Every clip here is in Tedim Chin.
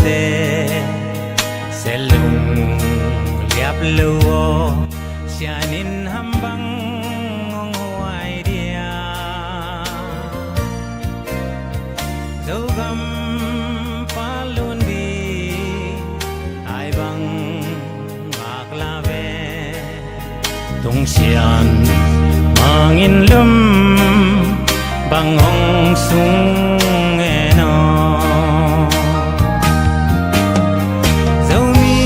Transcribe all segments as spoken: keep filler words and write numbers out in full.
te, Selung liap lo aw, sianin ham bang hong huai dia. Zogam palun di ai bang ngak la ve. Tungsian mangin lum bang hong sung e no. Zomi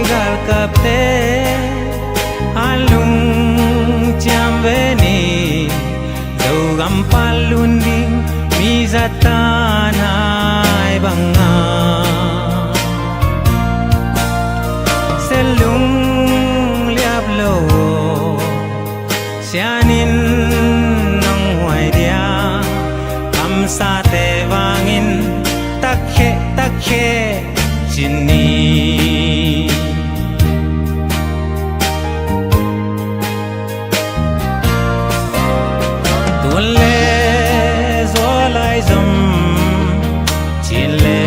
galkapte a lungciam ve ni. Zogam palun ding mi zatan ai banga. Selung liap lo, sianin nong huai dia. Kamsate vangin takhe takhe cin ni. Tun le zualai zom, cin le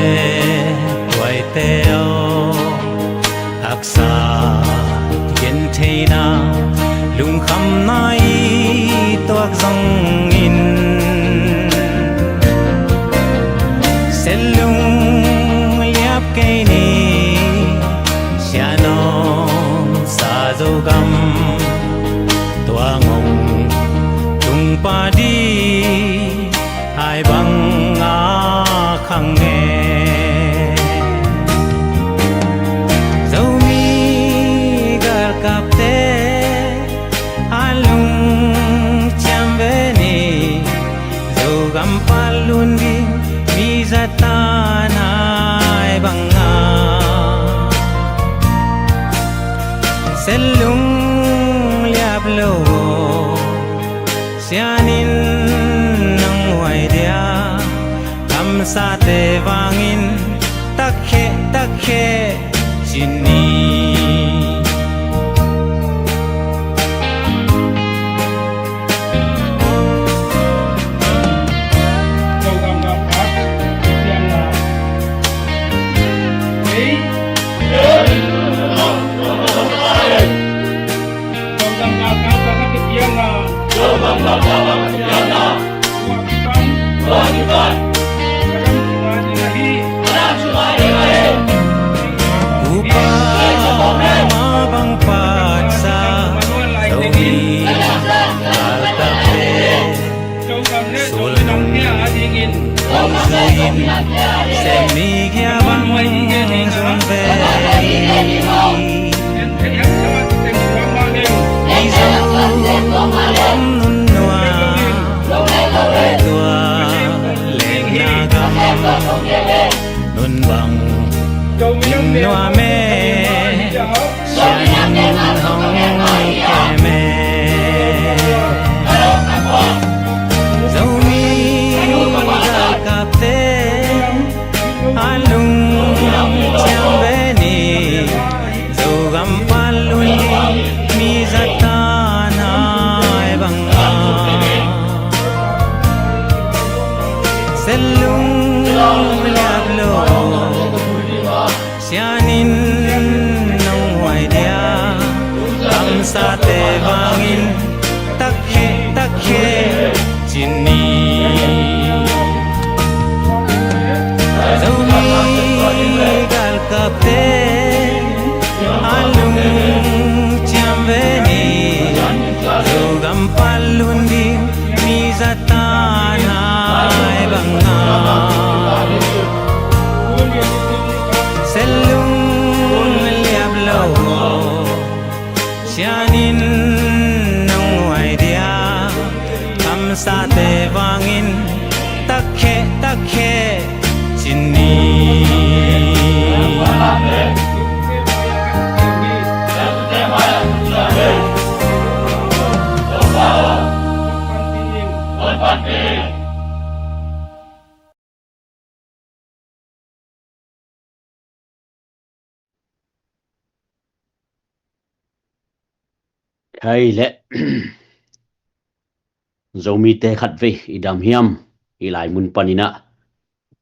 tuaite aw, haksa gentheina, lungkhamna i tuak zongin, Selung liap kei ni. Sianom sa Zogam tuang hong tung pa di ai bang a khang e. Zomi galkapte a lungciam ve ni. Zogam palun ding mi zatan ai banga. Selung liap lo, sianin nong huai dia. Kamsate vangin takhe takhe cin ni. Upa ma bang patsa, Zomi galkapte sulung hong zuin, semi gia bang zong ve. Mizo om nunua, tua lengna gam nun bang nunua me. Sianin hong kem e. Zomi galkapte a lungciam ve ni. Zogam palun ding mi zatan ai banga. Selung liap lo, sianin nong huai dia. Kamsate vangin takhe takhe cin ni. Zomi galkapte a lungciam ve ni. Zogam palun ding mi zatan ai banga. Selung liap lo, sianin nong huai dia. Kamsate vangin takhe takhe cin ni. Khai le Zomite khatvei i dam hiam? I lai mun panin ah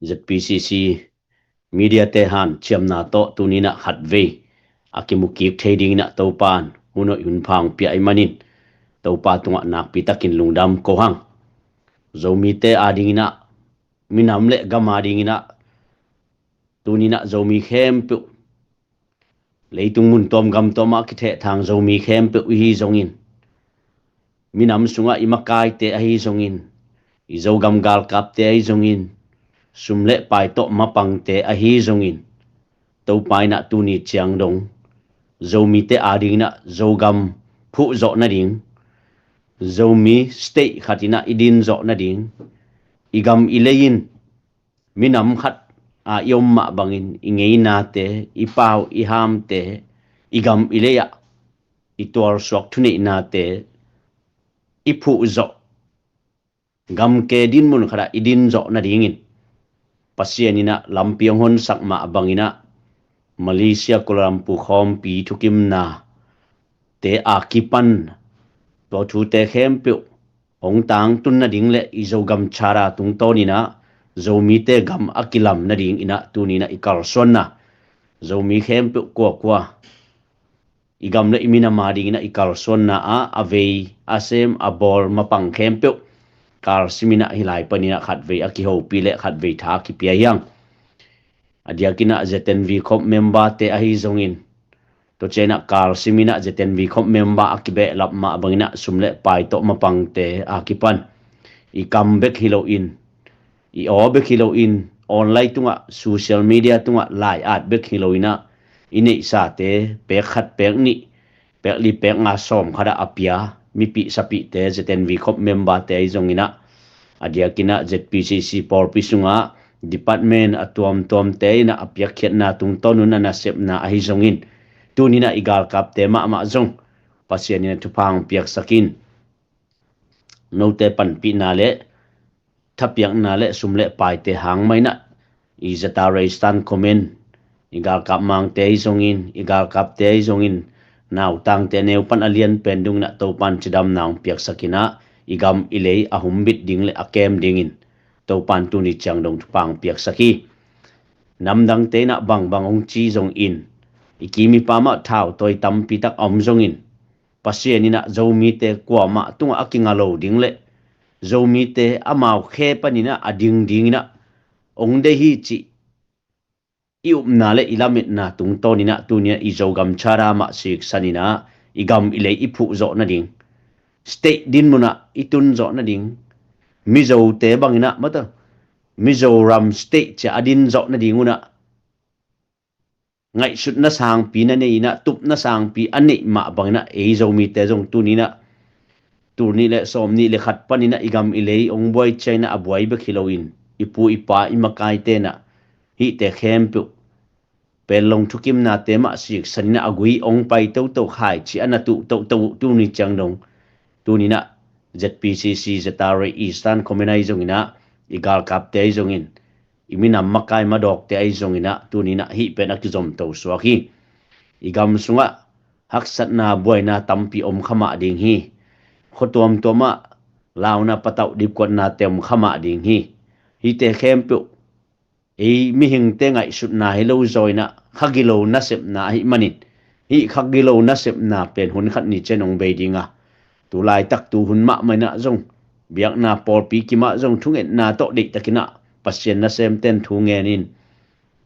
Z P C C Media te hanciamna tawh tuni-in ah khatvei a kimukik thei dingin ah Topa'n hun hoih hun pha hong pia ahih manin Topa tungah nakpi takin lungdam ko hang. Zomite adingin ah, minam le gam adingin ah, tuni-in ah Zomi khempeuh, leitung mun tuam gam tuam ah kithehthang Zomi khempeuh i hi zongin, minam sungah i makaite ahi zongin, i Zogam galkapte ahi zongin, sum le pai tawh mapangte ahi zongin, Topa in ah tuni ciang dong Zomite adingin ah Zogam phuhzawh nading, Zomi state khat in ah i dinzawh nading, i gam i lei in minam khat a i om mah bangin i ngeinate, i pau i hamte, i gam i lei ah i tualsuak thuneihnate i phuhzawh, gamke dinmun khat ah i dinzawh nadingin Pasian in ah lampi hong honsak mah bangin ah Malaysia Kuala Lumpur khawmpi thukimnate a kipan tua thute khempeuh hong tangtun nading le i Zogam Charter tungtawnin ah Zomite gam a kilam nadingin ah tuni-in ah i kalsuanna, Zomi khempeuh kuakua i gam le i minam adingin ah i kalsuanna ah a vei, a sem, a bawl, mapang khempeuh kalsimin ah hih lai panin ah khatvei a kihopih le khatvei tha a kipia hi hang. A diakin ah Z N V khop member te ahi zongin, tua ciangin ah kalsimin ah Z N V khop member a kibehlap mah bangin ah sum le pai tawh mapangte a kipan i kam bek hi loin, i aw bek hi loin, online tungah, social media tungah lai-at bek hi loin ah i neihsate pek khat, pek nih, pek li, pek nga, sawm khat ah a pia mipih sapihte, Z N V khop member te ahi zongin ah, a diakin ah Z P C C pawlpi sungah department a tuamtuamte in ah a piakkhiatna tungtawn un a nasepna ahi zongin, tuni-in ah i galkapte mahmah zong Pasian in ah thupha hong piaksak in, note panpihna le thapiakna le sum le paite hang mah in ah, i Zatara Eastern Command, i galkap mangte ahi zongin, i galkapte ahi zongin, nautangte a neu pan a lian pen dongin ah Topa'n cidamna hong piaksak in ah, i gam i lei a humbit ding le a kem dingin Topa'n tuni ciang dong thupha hong piaksak hi. Namdangte in ah bangbang hong ci zongin, i kim i pam ah thautawi tampi tak a om zongin, Pasian in ah Zomite kuamah tungah a kinga lo ding le Zomite amau khe panin ah a ding dingin ah hong deih hi cih i upna le i lametna tungtawnin ah tuni-in ah i Zogam Charter mah siksan in ah i gam i lei i phuhzawh nading, state dinmun ah i tunzawh nading, Mizote bangin ah mata, Mizoram state ci-a a dinzawh nadingun ah ngaihsutna sangpi na nei in ah, tupna sangpi a neih mah bangin ah, ei Zomite zong tuni-in ah, tul nih le sawm nih le khat panin ah i gam i lei hong buai ciangin ah a buai bek hi loin, i pu i pa, i makaite in ah hihte khempeuh, Panglong thukimnate mah siksan in ah a gui hong pai toto, khaici a na tuh toto uh tuni ciang dong, tuni-in ah Z P C C, Zatara Eastern Command ahi zongin ah, i galkapte ahi zongin, i minam makai madawkte ahi zongin ah, tuni-in ah hih pen a kizomto suak hi. I gam sungah haksatna, buaina tampi om kha mah ding hi. Khua tuamtuam ah launa patauh dipkuatnate om kha mah ding hi. Hihte khempeuh ei mihingte ngaihsutna hi lo zaw in ah, kha gilo nasepna ahih manin, hih kha gilo nasepna pen hun khat ni ciang hong bei ding a, tu laitak tu hun mahmah in ah zong, biakna pawlpi kim ah zong thungetna tawh deihtakin ah Pasian nasemte'n thu ngen in,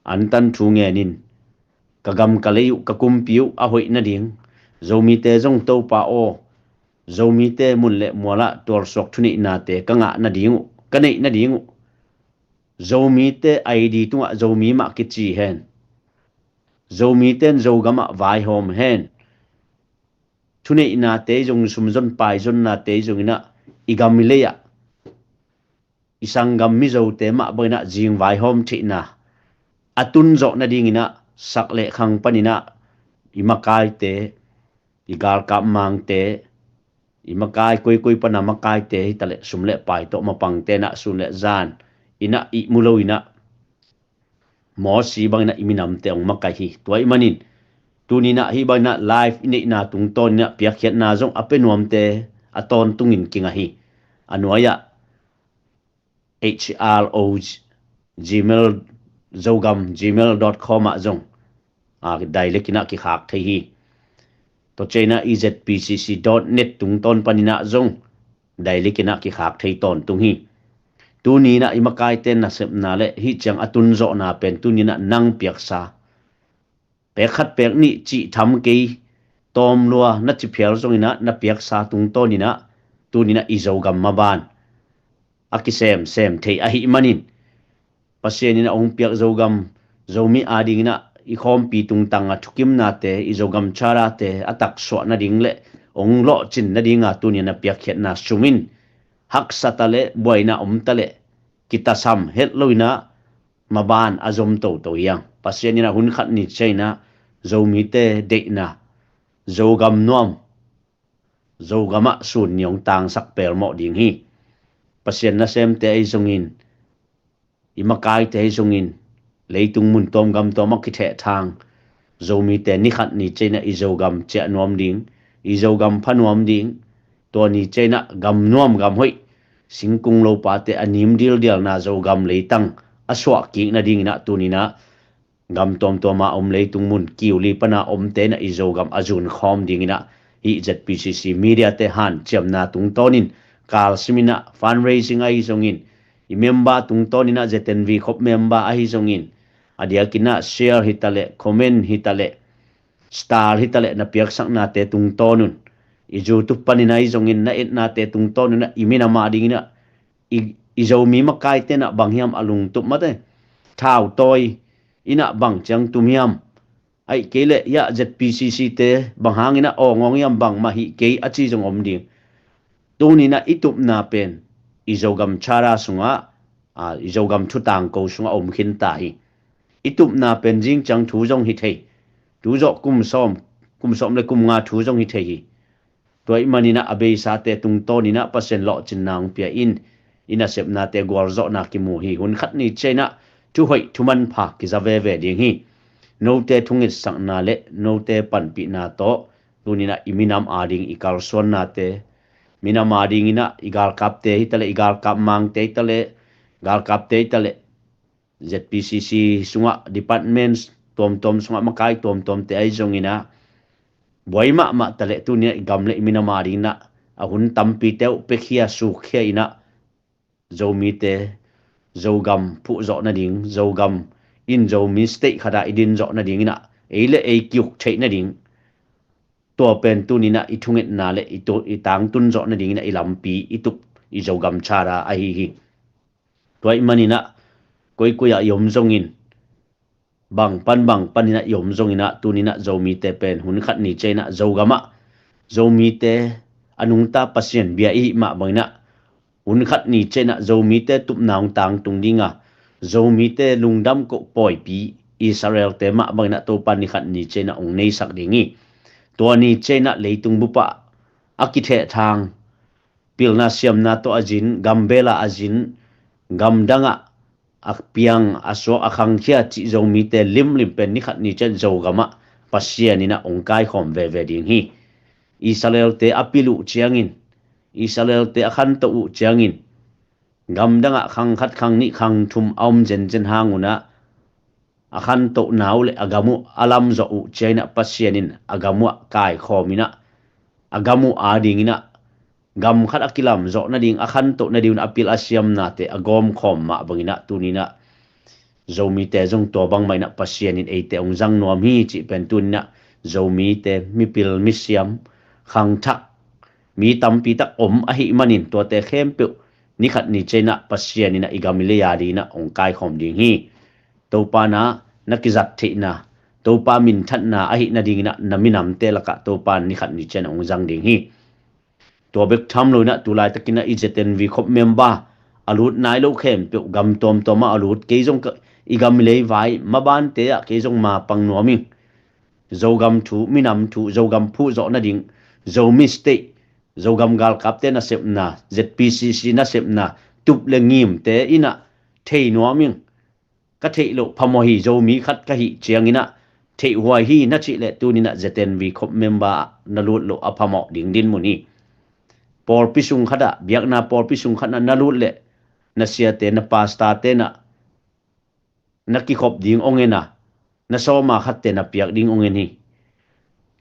antan thu ngen in, ka gam ka lei uh, ka kumpi uh a hoih nading, Zomite zong Topa aw, Zomite mun le mual ah tualsuak thuneihnate ka ngah nading uh, ka neih nading uh, Zomite I D tungah Zomi mah kici hen, Zomite'n Zogam ah vaihawm hen, thuneihnate zong, sumzon paizonnate zongin ah, i gam i lei ah i sanggam Mizote mah bangin ah zing vaihawm theihna a tunzawh nadingin ah, sak le khang panin ah i makaite, i galkap mangte, i makai koikoi pan a makaite hi ta leh, sum le pai tawh mapangte in ah sun le zan in ah ihmu lo in ah, mawsi bangin ah i minamte hong makaih hi. Tua ahih manin tuni-in ah hih bangin ah live i neihna tungtawnin ah piakkhiatna zong a pia nuamte a tawntungin kingah hi. A nuai-ah H R O gmail zogam gmail dot com ah zong a, direct in ah kikhak thei hi. Tua ciang in ah ezpcc dot net tungtawn panin ah zong direct in ah kikhak thei tawntung hi. Tuni in ah i makaite nasepna le hih ciang a tunzawhna pen tuni in ah nang piaksa pek khat pek nih cih tham kei, tawm lua na ci phial zong in ah na piaksa tungtawn in ah tuni in ah i Zogam maban a kisemsem thei ahih manin Pasian in a hong piak Zogam Zomi ading in ah i khawmpi tungtang a thukimnate, i Zogam charter-te a taksuah nading le hong lawhcin nading a tuni in a piakkhiatna sum in haksa ta le buaina om ta le kitasam het lo in ah maban a zom toto hi hang. Pasian in a hun khat ni ciang in ah Zomite deihna, Zogam nuam, Zogam ah sun ni hong tangsak pelmawh ding hi. Pasian nasemte ahi zongin, i makaite ahi zongin, leitung mun tuam gam tuam a kithehthang Zomite ni khat ni ciang in ah i Zogam ciah nuam ding, i Zogam pha nuam ding, tua ni ciang in ah gam nuam gam hoih, singkung lopate a nim dildialna Zogam leitang a suah kik nading in ah tuni in ah gam tuamtuam a om leitung mun kiu li pan a omte in ah i Zogam a zun khawm ding in ah hih ZPCC media-te hanciamna tungtawn in kalsim in ah fundraising ahi zongin, i member tungtawn in ah ZNV khop member ahi zongin, a diak in ah share hi ta le, comment hi ta le, star hi ta le, na piaksaknate tungtawn un, i YouTube panin ahi zongin na etnate tungtawn un ah i minam ading in ah i, i Zomi makaite in ah bang hiam a lungtup mate, thautawi in ah bang ciang tum hiam, ahih kei leh ZPCC te bang hang in ah awngawng hiam, bangmah hih kei a ci zong om ding. Tuni in ah i tupna pen i Zogam charter sungah, a, i Zogam thutangko sungah om khin ta hi. I tupna pen zing ciang thu zong hi thei, tu zawh kum sawm, kum sawm le kum nga thu zong hi thei hi. Tua ahih manin ah a beisate tungtawn in ah Pasian lawhcinna hong pia in, i nasepnate gualzawhna kimu hi. Hun khat ni ciang in ah thuhoih thumanpha kiza veve ding hi. Note thungetsakna le note panpihna tawh tuni in ah i minam ading i kalsuannate, minam ading in ah i galkapte hi ta le, i galkap mangte hi ta le, galkapte hi ta le, ZPCC sungah departments tuamtuam sungah makai tuamtuamte ahi zongin ah buai mahmah ta le, tuni in ah i gam le i minam ading in ah a hun tampite uh pekhia sukkhia in ah Zomite Zogam phuh zawh nading, Zogam in Zomi state khat ah i din zawh nading in ah ei le ei kiuk theih nading, tua pen tuni in ah i thungetna le i tu-, i tangtun zawh nading in ah i lampi i tup i Zogam charter ahi hi. Tua ahih manin ah koikoi ah i om zongin, bang pan bang panin ah i om zongin ah tuni in ah Zomite pen hun khat ni ciang in ah Zogam ah Zomite a nungta Pasian bia i hih mah bangin ah hun khat ni ciang in ah Zomite tupna hong tangtung ding a, Zomite lungdam koh pawipi Israel-te mah bangin ah Topa ni khat ni ciang in ah hong neisak ding hi. Tua ni ciang in ah leitung bup ah a kithehthang, pilna siamna tawh a zin, gambel ah a zin, gamdang ah a piang, a suak, a khangkhia cih Zomite limlim pen ni khat ni ciang Zogam ah Pasian in ah hong kaikhawm veve ding hi. Israel-te a pil uh ciangin, Israel-te a khantoh uh ciangin, gamdang ah khang khat, khang nih, khang thum a om zenzen hang un ah a khantohna uh le a gam uh a lamzawh uh ciang in ah Pasian in a gam uh ah kaikhawm in ah a gam uh ading in ah gam khat a kilamzawh nading, a khantoh nading un a pil a siamnate a gawmkhawm mah bangin ah tuni in ah Zomite zong tua bangmah in ah Pasian in eite hong zang nuam hi cih pen tuni in ah Zomite mipil misiam khangthak mi tampi tak om ahih manin tuate khempeuh ni khat ni ciang in ah Pasian in ah i gam i lei ading in ah hong kaikhawm ding hi. Topa na, na kizat theihna, Topa minthanna ahih nading in ah na minamte lakah Topa ni khat ni ciang in ah hong zang ding hi. Tua bek tham lo in ah tu laitak in ah i ZNV khop member a lut nai lo khempeuh gam tuamtuam ah a lut, kei zong ka, i gam i lei vai mabante ah kei zong ma pang nuam ing. Zogam thu, minam thu, Zogam phuh zawh nading, Zomi state, Zogam galkapte nasepna, ZPCC nasepna tup le ngimte in ah thei nuam ing. Ka theih loh phamawh hi, Zomi khat ka hih ciang in ah theih huai hi na cih leh tuni in ah ZNV khop member ah na lut loh a phamawh ding dinmun hi. Pawlpi sung khat ah, biakna pawlpi sung khat ah na lut leh na siate, na pastor-te in ah na kikhop ding ong en a, na sawma khatte na piak ding ong en hi.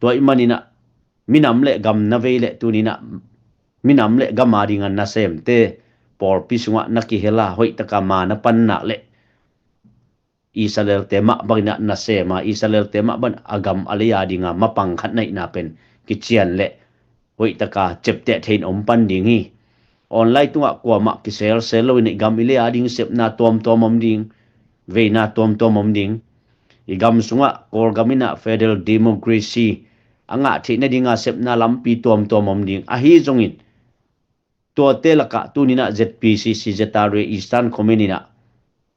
Tua ih maninah minam le gam na vei le tuninah minam le gam a dinga nasemte pawlpi sungah na kihel a, hoihtaka ma na pannak le Israel-te mah banginah nasem a, Israel-te mah bangin a gam a lei a dinga mapang khat naihna pen kician le hoihtaka ciapteh thei in om pan ding hi. Online tungah kuamah kiselsel loin i gam i lei a ding sepna tuamtuam om ding, veina tuamtuam om ding. I gam sungah Kawlgam inah federal democracy a ngah theih nadinga sepna lampi tuamtuam om ding. Ahi zongin tuate lakah tuninah Z P C C, Z R A, Eastern Command inah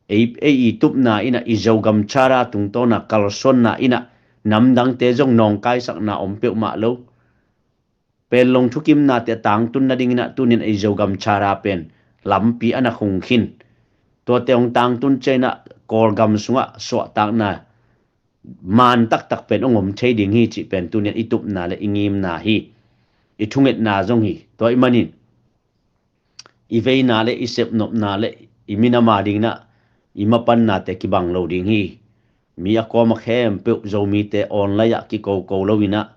ei, ei i tupna inah i Zogam Charter tungtawna kalsuanna inah namdangte zong nawngkaisakna om peuhmah lo. Panlong thukimnate a tangtun nadinginah tuninah i Zogam Charter pen lampi a na khung khin. Tuate hong tangtun cianginah Kawlgam sungah suahtakna man taktak pen hong om thei ding hi cih pen tuninah i tupna le i ngimna hi. I thungetna zong hi. Tua ih manin i veina le i sepnopna le i minam a dinginah i mapannate kibang lo ding hi. Mi a kuama khempeuh Zomite online ah kikoko loinah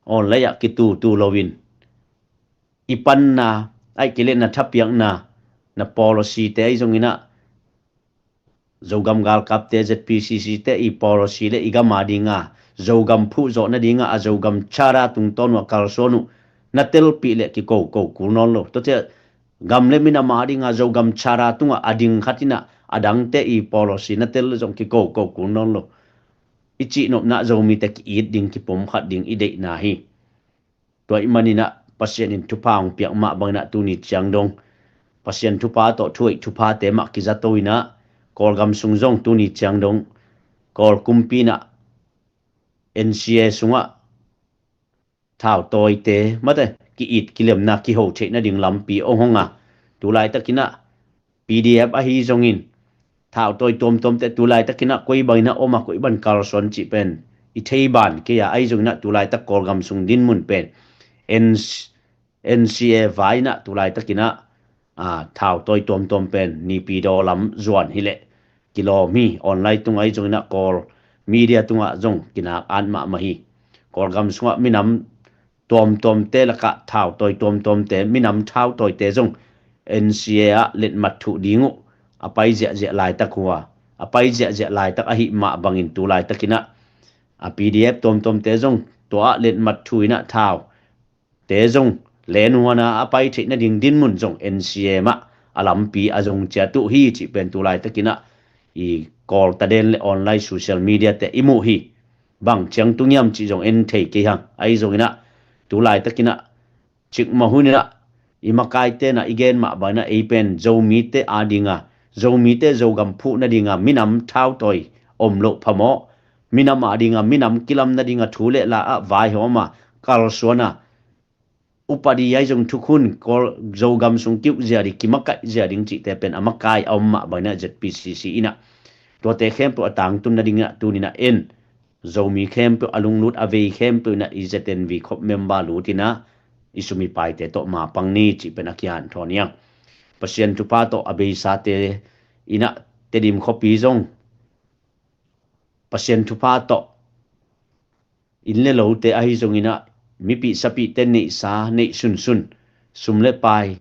online ah kitutu loin i panna aih kei le na thapiakna, na policy-te ahi zonginah Zogam galkapte, Z P C C-te i policy le i gam a dinga Zogam phuhzawh nadinga a Zogam Charter tungtawn uh a kalsuan uh na telpih le kikoko kul nawn lo. Tuate gam le minam a dinga Zogam Charter tungah a ding khat inah a dangte i policy na tel le zong kikoko kul nawn lo. I cihnopna Zomite ki-it ding, kipomkhat ding i deihna hi. Tua ih maninah Pasian in thupha hong piak mah banginah tuni ciang dong Pasian thupha tawh thuhoih thuphate mah kizato inah Kawlgam sung zong tuni ciang dong Kawl kumpi inah N C A sungah thautawite mate ki-it kilemna kiho theih nading lampi ong hong a, tulaitakinah P D F ahi zongin thautawi tuamtuamte tulaitakinah koi banginah om a, koi bang kalsuan cih pen i thei ban kei a, ahi zonginah tulaitak Kawlgam sung dinmun pen N C A vai inah tulaitakinah thautawi tuamtuam pen nipidaw lam zuan hileh kilawm hi. Online tungah ahi zonginah Kawl media tungah zong kinak at mahmah hi. Kawlgam sungah minam tuamtuamte lakah thautawi tuamtuamte, minam thautawite zong N C A ah letmat thuh ding uh a pai ziahziah laitak uh a, a pai ziahziah laitak ahih mah bangin tulaitakinah a P D F tuamtuamte zong tua ah letmat thuh inah thaute zong lenhuana a pai theih nading dinmun zong N C A mah a lampi a zong ciat uh hi cih pen tulaitakinah i Kawl taden le online social media-te i muh hi. Bang ciang tung hiam cih zong en thei kei hang. Ahi zonginah tulaitakinah cikmah huninah i makaite inah i gen mah banginah ei pen Zomite a dinga, Zomite Zogam phuh nadinga minam thautawi om loh phamawh, minam a dinga minam kilam nadinga thu le la ah vaihawm a, kalsuan a, upadi ahi zong thukhun Zogam sung kiuh zia ding, kimakaih zia ding cihte pen a makai a om mah banginah Z P C C inah tuate khempeuh a tangtun nadinginah tuninah en Zomi khempeuh a lunglut a vei khempeuh inah i Z N V khop member lut inah i sum i paite tawh mapang ni cih pen a kihanthawn hi hang. Pasian thupha tawh a beisate inah Tedim khuapi zong Pasian thupha tawh inn le lote ahi zonginah mipih sapihte neihsa neih sunsun, sum le pai,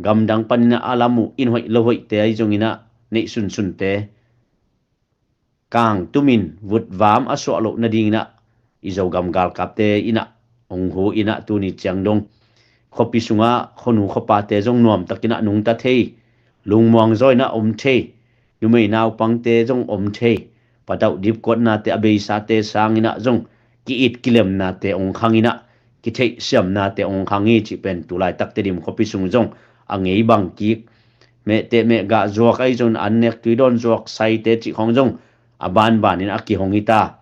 gamdang paninah a lam uh inn hoih lo hoihte ahi zonginah neih sunsunte kangtumin vutvam a suah loh nadinginah i Zogam galkapte inah hong hu inah tuni ciang dong khuapi sungah khuanu khuapate zong nuamtakinah nungta thei, lungmuang zaw inah om thei, numei naupangte zong om thei, patauh dipkuatnate a beisate sanginah zong ki-it kilemnate hong khang inah kitheihsiamnate hong khang hi cih pen tulaitak Tedim khuapi sung zong a ngei bang kik. Mehteh mehgah zuak ahi zong an nek tuidawn zuak saite cih khawng zong a banbanin a kihong hi ta.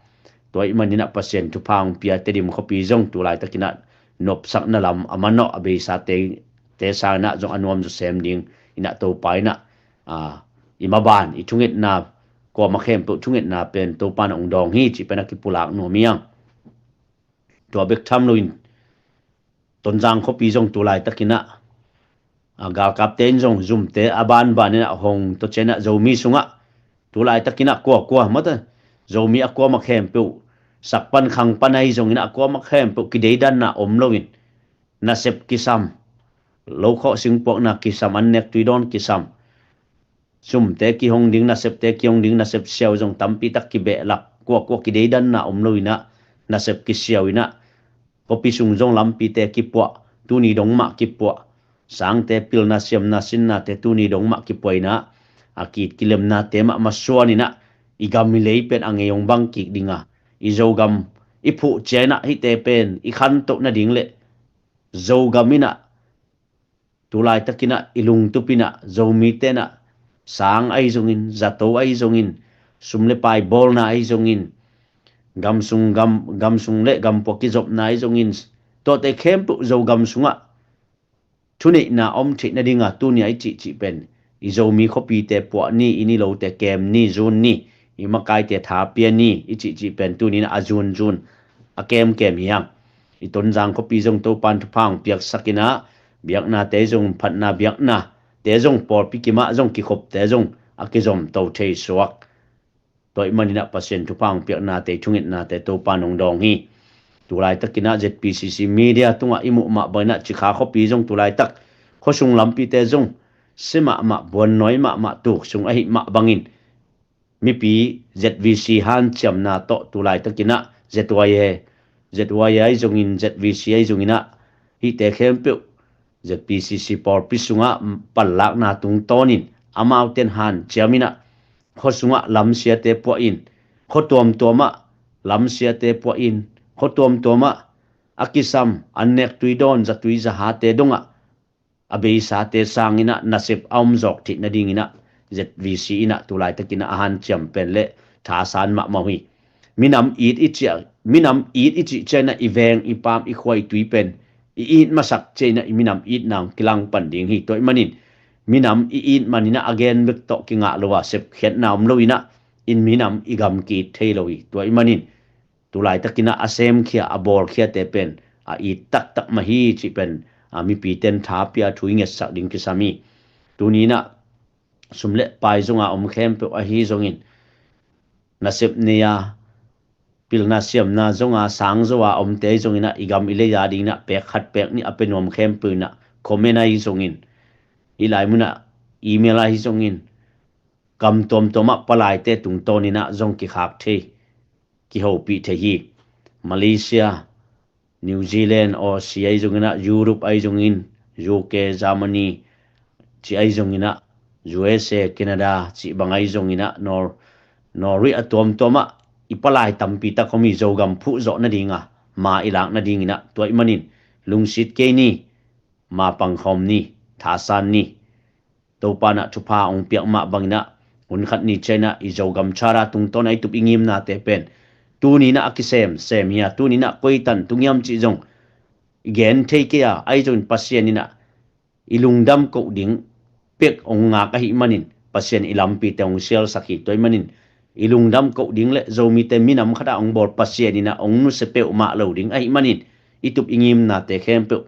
Tua ih maninah Pasian thupha hong pia Tedim khuapi zong tulaitakinah nopsakna lam a manawh a beisate te sanginah zong a nuam zawsem ding inah Topa inah i maban i thungetna, kuama khempeuh thungetna pen Topa inah hong dawng hi cih pen a kipulak nuam hi hang. Tua bek tham loin Tonzang khuapi zong tulaitakinah a galkapte in zong zumte a banbaninah hong tua cianah Zomi sungah Tulaitak inah kuakua mata, Zomi a kuama khempeuh, sak pan khang pan ahi zong inah a kuama khempeuh kideidanna om loin, nasep kisam, lokhawh singpuakna kisam, annek tuidawn kisam, sumte kihong ding, nasepte kihong ding, nasep siau zong tampitak kibehlap, kuakua kideidanna om lo inah nasep kisiau inah, khuapi sung zong lampite kipuah, tuni dong mah kipuah, sangte pilna siamna sinnate tuni dong mah kipuah inah, a kit kilemnate mah masuan inah, i gam i lei pen a ngei hong bang kik dinga, i Zogam i phuh cia inah hihte pen i khantoh nading le Zogam inah tulaitak inah i lungtup inah Zomite inah sang ahi zongin, zato ahi zongin, sum le pai bawlna ahi zongin, gamsung, gam, gamsung le gampua kizopna ahi zongin, tuate khempeuh Zogam sungah thuneihna om theih nadinga tuni a i cihcih pen i Zomi khuapite puah ni, i nilote kem ni, zun ni, i makaite thapia ni i cihcih pen tuni inah a zunzun a kemkem hi hang. I Tonzang khuapi zong Topan thupha hong piaksak inah, biaknate zong, phatna biaknate zong, pawlpi kimah zong kikhopte zong a kizomto thei suak. Tua ahih man inah Pasian thupha hong piaknate, i thungetnate Topan hong dawng hi. Tulaitak inah Z P C C media tungah i muh mah bang inah Cikha khuapi zong tulaitak khuasung lampite zong sia mahmah, buannawi mahmah, tuk sung ahih mah bangin mipi Z V C hanciamna tawh tulaitak inah Z Y A, Z Y A ahi zongin, Z V C ahi zong inah hihte khempeuh Z P C C pawlpi sungah panlakna tungtawnin amaute in hanciam inah, khua sungah lamsiate puah in, khua tuamtuamah lamsiate puah in, khua tuamtuamah a kisam, annek tuidawn, zatui zahate dongah a beisate sang inah nasep a om zawk theih nading inah Z V C inah tulaitak inah a hanciam pen le thasan mahmah uh hi. Minam it i cih, minam it i cih ciang inah i veng, i paam, i khua, i tui pen i it masak ciang inah i minam itna hong kilang pan ding hi. Tua ahih manin minam i it man inah a gen bek tawh kingah lo a, sepkhiatna om lo inah i minam, i gam ki-it thei lo hi. Tua ahih manin tulaitak inah a semkhia, a bawlkhiate pen a it taktak mah hi cih pen a mipite in thapia, thu i ngetsak ding kisam hi. Tuni inah sum le pai zonga om khempeuh ahi zongin, nasep nei a, pilna siamna zonga, sang zo a omte ahi zong inah, i gam i lei a ding inah pek khat pek nih a pia nuam khempeuh inah comment ahi zongin, hih lai munah email ahi zongin, gam tuamtuamah palaite tungtawn inah zong kikhak thei, kihopih thei hi. Malaysia, New Zealand, Aussie ahi zong inah, Europe ahi zongin, U K, Germany cih ahi zong inah, U S A, Canada cih bang ahi zong inah, Nor, Norway a tuamtuamah i palai tampi tak om hi, Zogam phuh zawh nadinga ma i lak nading inah. Tua ahih manin lungsit kei ni, ma pangkhawm ni, thasan ni. Topa inah thupha hong piak mah bang inah, hun khat ni ciang inah i Zogam Charter tungtawn a i tup i ngimnate pen tuni inah a kisem sem hi a, tuni inah koi tan tung hiam cih zong i gen thei kei a, ahi zongin Pasian inah i lungdam koh ding pek hong ngak ahih manin Pasian i lampite hong sialsak hi. Tua ahih manin i lungdam koh ding le Zomite minam khatah hong bawl Pasian inah hong nusia peuhmah lo ding ahih manin, i tup i ngimnate khempeuh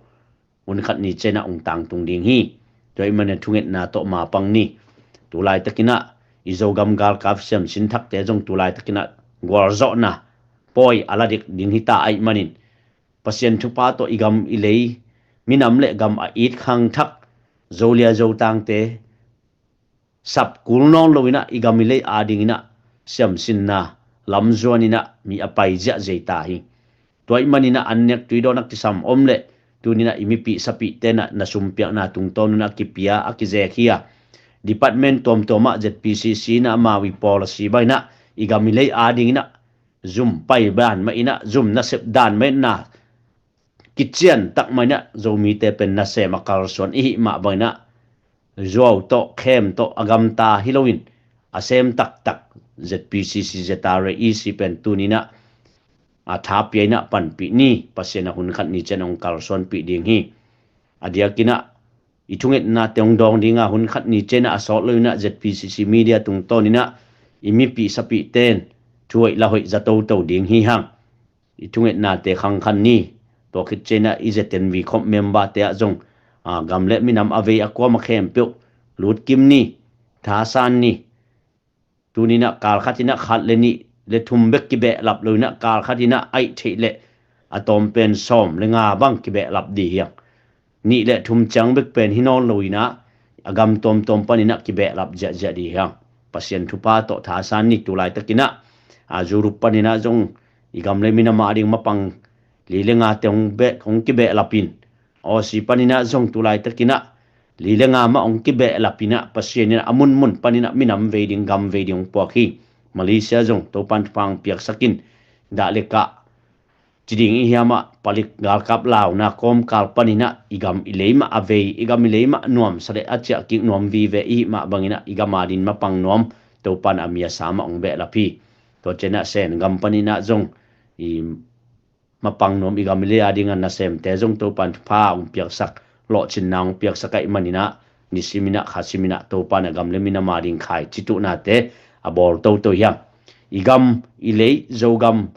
hun khat ni ciang inah hong tangtung ding hi. Tua ahih manin thungetna tawh ma pang ni. Tulaitak inah i Zogam galkap siam sinthakte zong tulaitak inah gualzawhna pawi a la dek ding hi ta ahih manin, Pasian thupha tawh i gam i lei, minam le gam a it khangthak Zolia Zotangte sap kul nawn lo inah, i gam i lei a ding inah siamsinna lamzuan inah mi a pai ziahziah ta hi. Tua ahih man inah annek tuidawn a kisam om le, tuni inah i mipih sapihte inah na sumpiakna tungtawn un a kipia, a kizek hi a, department tuamtuamah Z P C C inah amau i policy bang inah i gam i lei a ding inah zum pai dan mah inah, zum nasep dan mah inah, kician tak mah inah Zomite pen nasem a kalsuan i hih mah bang inah, zuau tawh, khem tawh a gamta hi loin, a sem taktak Z P C C, Z R A, E C pen tuni inah a thapia inah panpih ni. Pasian a hun khat ni ciang hong kalsuanpih ding hi. A diak inah i thungetnate hong dawng dinga, hun khat ni ciang inah a sawt lo inah Z P C C media tungtawn inah i mipih sapihte in thu hoih la hoih za toto ding hi hang. I thungetnate khangkhan ni. Tua khit ciang inah i Z N V khop memberte ah zong, a, gam le minam a vei a kuama khempeuh lutkim ni, thasan ni. Tuni-in ah kal khat in ah khat le nih le thum bek kibehlap lo-in ah kal khat in ah aih theih leh a tawm pen sawm le nga bang kibehlap dih hi hang. Nih le thum ciang bek pen hi nawn lo-in ah a gam tuamtuam panin ah kibehlap ziahziah dih hi hang. Pasian thupha tawh thasan ni. Tulaitakin ah a Europe panin ah zong i gam le minam a ding mapang li le ngate hong beh, hong kibehlap in, Aussie panin ah zong tulaitakin ah li le nga mah hong kibehlap in ah Pasian in ah a munmun panin ah minam vei ding, gam vei ding hong puak hi. Malaysia zong Topan thupha hong piaksak in, dah le kah ci ding i hiam ah, palik galkap launa kawmkal panin ah i gam i lei mah a vei, i gam i lei mah nuamsa le a ciah kik nuam vive i hih mah bangin ah i gam a ding mapang nuam Topan a mi a sa mah hong behlap hi. Tua ciang ah Sen gam panin ah zong i mapang nuam, i gam i lei a ding a nasemte zong Topan thupha hong piaksak, lawhcinna hong piaksak ahih manin ah nisimin ah khasimin ah Topan a gam le minam a ding khaici tuhnate a bawl toto hi hang. I gam i lei Zogam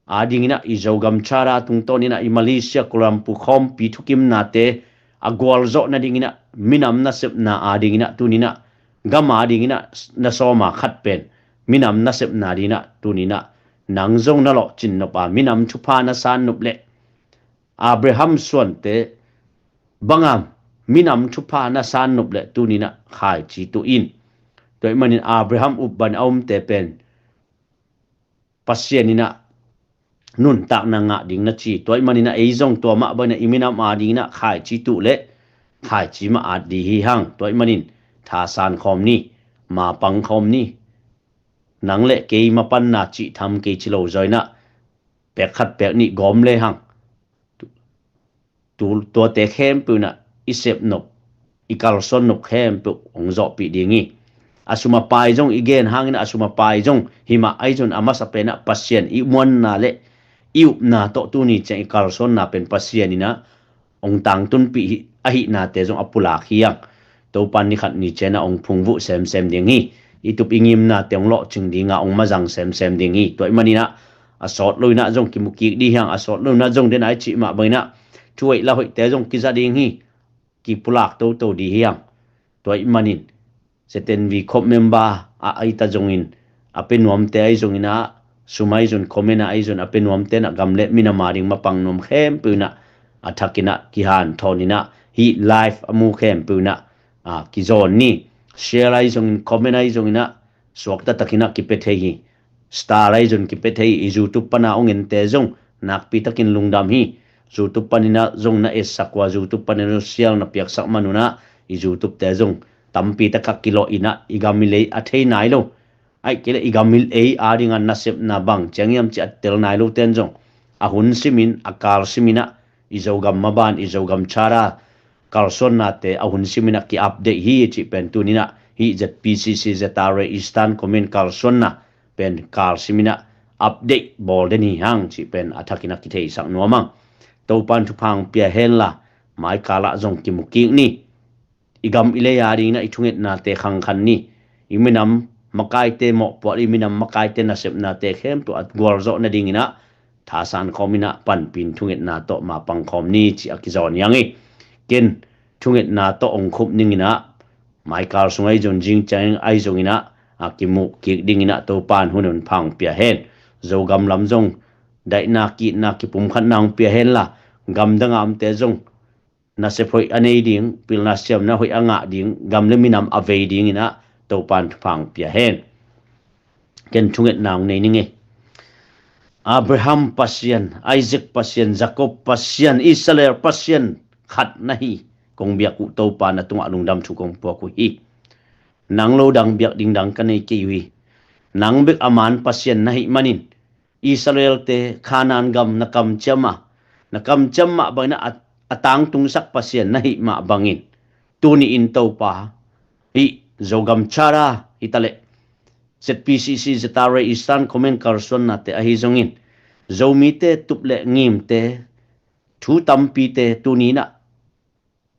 a dingin ah, i Zogam Charter tungtawnin ah i Malaysia Kuala Lumpur khawmpi thukimnate a gualzawh nadingin ah, minam nasepna a dingin ah, tuni-in ah gam a dingin ah na sawm a khat pen minam nasepna dingin ah, tuni-in ah nang zong na lawhcin nop a, minam thupha na san nop leh Abraham suante banga minam thupha na san nop leh tuni-in ah khaici tuh in. Tua ahih manin Abraham upban a umte pen Pasian in ah nuntakna ngah ding na ci. Tua ahih manin ah ei zong tua mah bangin ah i minam a dingin ah khaici tuh leh khaici mah at dih hi hang. Tua ahih manin thasan khawm ni, mapang khawm ni. Nang le kei mapanna cih tham kei ci lo zaw-in ah pek khat pek nih gawm le hang. Tu, tuate khempeuh in ah i sep nop, i kalsuan nop khempeuh hong zawhpih ding hi. A sum a pai zong i gen hangin ah a sum a pai zong hi mah ahi zong a masa pen ah Pasian i muanna le i upna tawh tuni ciang i kalsuanna pen Pasian in ah hong tangtunpih hi, ahihnate zong a pulak hi hang. Topan ni khat ni ciang ah hong phungvuh semsem ding hi. I tup i ngimnate hong lawhcing ding a hong mazang semsem ding hi. Tua ahih manin ah a sawt lo-in ah zong kimu kik dih hi hang. A sawt lo-in ah zong den a i cih mah bangin ah thu hoih la hoihte zong kiza ding hi. Kipulak toto dih hi hang. Tua ahih manin Seten vi khop member a, ahi ta zongin, a pe nuamte ahi zongin ah, sum ahi zong, comment ahi zong, a pe nuamte in ah gam le minam a ding mapang nuam khempeuh in ah a thakin ah kihanthawn in ah hih live a mu khempeuh in ah a kizawn ni. Share ahi zongin, comment ahi zongin ah suakta takin ah kipia thei hi. Star ahi zong kipia thei hi. I YouTube pan a hong ente zong nakpi takin lungdam hi. YouTube panin ah zong na etsak uh a, YouTube panin ah zong share na piaksak man un ah i YouTube te zong tampi tak ah kilawh in ah i gam i lei a thei nai lo, ahih kei leh i gam i lei a ding a nasepna bang ciang hiam cih a tel nai lote in zong a hun simin, a kal simin ah i Zogam maban, i Zogam Charter kalsuannate a hun simin ah ki-update hi cih pen tuni-in ah hih Z P C C Z R A Eastern Command kalsuanna pen kal simin ah update bawl den hi hang cih pen a thakin ah kitheisak nuam hang. Topan thupha hong pia hen la, mai kal ah zong kimu kik ni. I gam i lei a dingin ah i thungetnate khangkhan ni. I minam makaite mawhpuak, i minam makaite nasepnate khempeuh a gualzawh nadingin ah thasan khawm in ah panpih in thungetna tawh mapang khawm ni cih a kizawn hi hang hi. Ken thungetna tawh hong khup ning in ah, mai kal sung ahi zong, zing ciang ahi zongin ah a kimuh kik dingin ah Topan hun hong pia hen. Zogam lam zong daihna, ki-itna, kipumkhatna hong pia hen la, gamdang a omte zong nasep hoih a nei ding, pilna siamna hoih a ngah ding, gam le minam a vei dingin ah Topan thupha hong pia hen. Ken thungetna hong nei ning ei. Abraham Pasian, Isaac Pasian, Jacob Pasian, Israel Pasian khat na hi, kong biak uh Topa na tungah lungdam thu kong puak uh hi. Nang lo dang biak ding dang ka nei kei uh hi. Nang bek a man Pasian na hih manin Israelte Khanaan gam na kamciam a, na kamciam mah bangin a, a tangtungsak Pasian na hih mah bangin, tuni-in Topa, hih Zogam Charter hi taleh Z P C C Z R A Eastern Command kalsuannate ahi zongin, Zomite tup le ngimte thu tampite tuni-in ah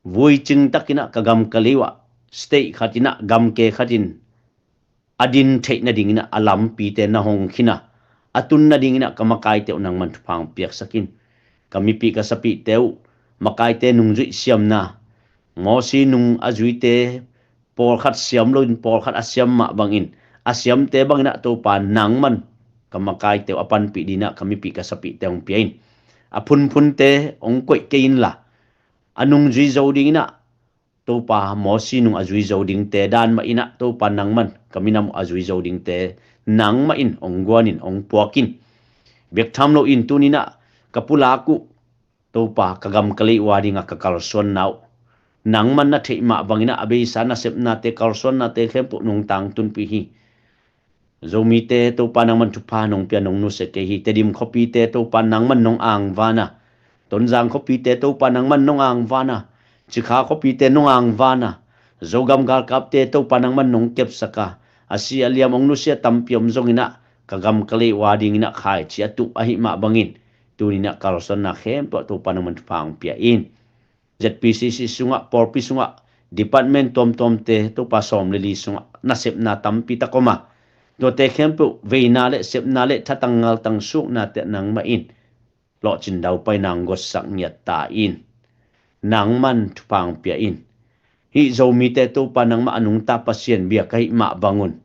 vuicing takin ah ka gam ka lei uh ah state khatin ah, gamke khatin a din theih nadingin ah a lampite na hong khin a, a tun nadingin ah ka makaite uh nangman thupha hong piaksak in. Ka mipih ka sapihte uh makaite nungzuih siamna, Mosi nung a zuite pawlkhat siam loin pawlkhat a siam mah bangin, a siamte bang in ah Topa nangman ka makaite uh a panpih ding in ah ka mipih ka sapihnate hong pia in. A phunphunte hong koih kei inla, a nungzui zo ding in ah Topa Mosi nung a zui zo dingte dan mah in ah Topa nangman ka minam uh a zui zo dingte nangmah in hong guan in hong puak in. Bek tham loin tuni in ah ka pulak uh Topa ka gam ka lei uh a ding a ka kalsuanna uh nangman na theih mah bang in ah a beisa nasepnate kalsuannate khempeuh nong tangtunpih hi. Zomite Topa nangman thupha nong pia nong nusia kei hi. Tedim khuapite Topa nangman nong angvan a, Tonzang khuapite Topa nangman nong angvan a, Cikha khuapite nong angvan a, Zogam galkapte Topa nangman nong kepsak a, a si a liam hong nusia tampi om zong in ah ka gam ka lei uh a ding in ah khaici a tuh ahih mah bangin tuni in ah kalsuanna khempeuh ah Topa nangman thupha hong pia in. ZPCC sungah, pawlpi sungah, department tuamtuamte Topa sawm le li sungah nasepna tampi tak om a, tuate khempeuh veina le sepna le thatang ngaltang suknate nangmah in lawhcin daupai nang gotsak ngiat ta in. Nangman thupha hong pia in. Hih Zomite Topa nangmah a nungta Pasian bia ka hih mah bangun,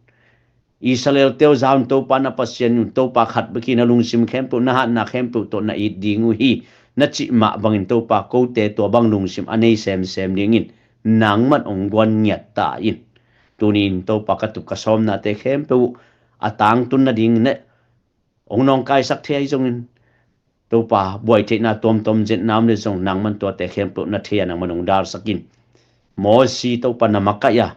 Israel-te uh za un Topa na Pasian un, Topa khat bek hi, na lungsim khempeuh, na hatna khempeuh tawh na it ding uh hi, na cih mah bangin Topa kote tua bang lungsim a nei semsem dingin nangman hong guan ngiat ta in. Tuni-in Topa ka tup ka sawmnate khempeuh a tangtun nading ne hong nawngkaisak thei ahi zongin, Topa buai theihna tuamtuam zetna om le zong nangman tuate khempeuh na thei a nangman hong dalsak in. Mosi Topa na makaih a,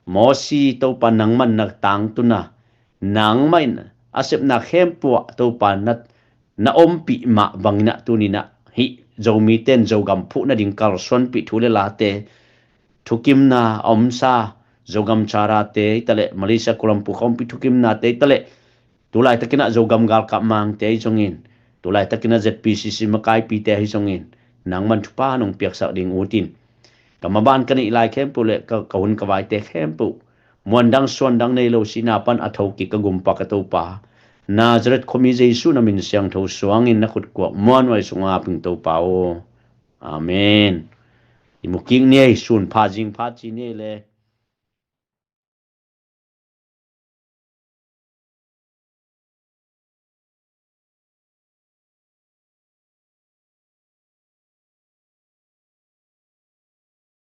Mosi Topa nangman na tangtun a, nangmah in a sepna khempeuh ah Topa na, na ompih mah bangin ah tuni in ah hih Zomite in Zogam phuh nading kalsuanpih thu le late, thukimna a omsa Zogam Charate hi taleh, Malaysia Kuala Lumpur khawmpi thukimnate hi taleh, tulaitakin ah Zogam galkap mangte ahi zongin, tulaitakin ah ZPCC makaipite ahi zongin, nangman thupha nong piaksak ding ut in. Ka maban ka neih lai khempeuh le ka, ka hun ka vaite khempeuh, muandang suandang nei lo sihna pan a thokik ka gumpa ka Topa, Nazareth khuami Jesu na min siangtho suangin na khutkuak muanhuai sungah ap ing Topa aw. Amen. I mukik ni ei, sun pha zing pha ci ni ei le.